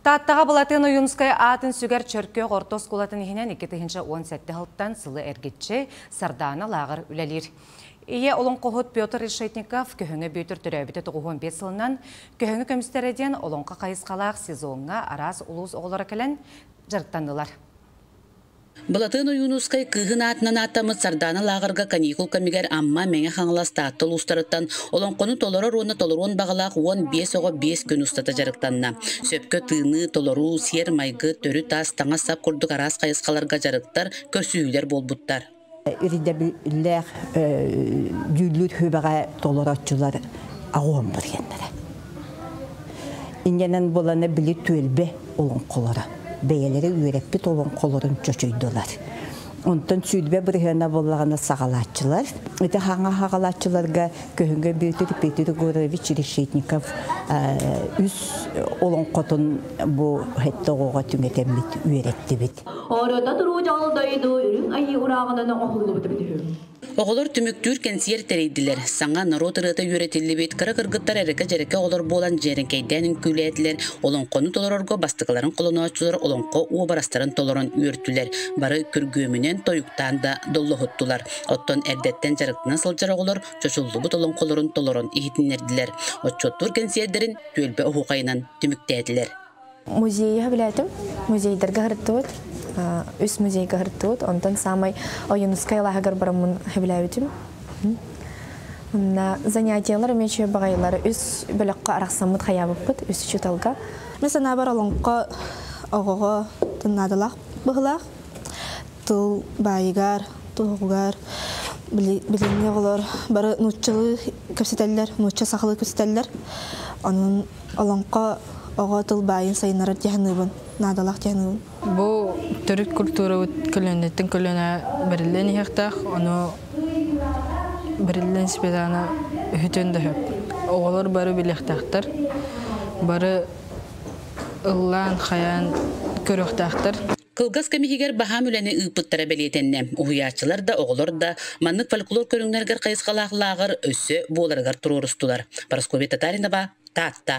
Тааттаҕа Былатыан Ойуунускай аатын сүгэр Чөркөөх орто оскуолатын иһинэн 2017 сылтан сылы эргиччи Сардаана лааҕыр үлэлиир. Ийэ олоҥхоһут Петр Решетников Көһөҥө Бүөтүр төрөөбүтэ 95 сылынан Көһөҥө көмүстэрэ диэн олоҥхо хайысхалаах сезоҥҥа араас улуус оҕолоро кэлэн дьарыктаннылар. Былатыан Ойуунускай кыыһын аатынан ааттаммыт Сардаана лааҕырга каникул кэмигэр Амма, Мэҥэ Хаҥалас, Таатта улуустарыттан олоҥхону толорор уонна толоруон баҕалаах 15 оҕо биэс күн устата дьарыктанна. Сөпкө тыыныы, толоруу, сиэр-майгы, төрүт ас, таҥас-сап курдук араас хайысхаларга дьарыктар, көрсүһүүлэр буолбуттар. Ирдэбиллээх дьүүллүүр сүбэҕэ толорооччулар аҕуон барыаннара. Инньэнэн буолана били түөлбэ олоҥхолоро бэйэлэрэ үөрэппит олоҥхолорун чочуйдулар. Онтон сүүрбэ бырыһыана буоллаҕына саҕалааччылар. Ити хаҥа хаҕалааччыларга Көһүҥгэ Бүөтүр Петр Егорович Решетников үс олоҥхотун бу сэттэ оҕоҕо түҥэтэммит үөрэттибит. Орото туруу дьол дойду үрүҥ айыы урааҕынан оҥоһуллубут эбит үһү. Оҕолор түмүктүүр кэнсиэр тэрийдилэр. Саҥа норуот ырыата үөрэтиллибит кыра кыргыттар эрэкэ-дьэрэкэ оҕолор буолан дьиэрэҥкэйдээн үҥкүүлээтилэр, олоҥхону толорорго бастакыларын холонооччулар олоҥхо уобарастарын толорон үөртүлэр, бары күргүөмүнэн тойуктаан да доллоһуттулар. Оттон эрдэттэн дьарыктана сылдьар оҕолор чочуллубут олоҥхолорун толорон иһитиннэрдилэр. Отчуоттуур кэнсиэрдэрин түөлбэ оһуохайынан түмүктээтилэр. Музейга билээтим. Музейдарга һырыттыбыт. Үс музейга һырыттыбыт. Онтон саамай Ойуунускай алааһыгар бараммын сөбүлээбитим. Онно занятиелар эмиэ үчүгэй баҕайылар. Үс бөлөххө арахсаммыт хайаабыппыт, үс учууталга. Мин санаабар олоҥхо оҕоҕо наадалаах быһыылаах. Тыл баайыгар, туһугар билиҥҥи оҕолор бары нууччалыы кэпсэтэллэр, нуучча сахалыы кэпсэтэллэр. Онон олоҥхо оҕо тыл баайын сайыннарар дии саныыбын, наадалаах дии саныыбын. Бу төрүт культурабыт көлүөнэттэн көлүөнэ бэриллэн иһиэхтээх, ону бэриллэн испэтэҕинэ үһүтүөн да сөп. Оҕолор бары билиэхтээхтэр, бары ыллаан, хайаан көрүөхтээхтэр. Кылгас кэм иһигэр баһаам үлэни ыыппыттара бэлиэтэннэ. Уһуйааччылар да, оҕолор да маннык фольклор көрүҥнэригэр хайысхалаах лааҕыр өссө буоларыгар туруорустулар. Парасковья Татаринова, Таатта.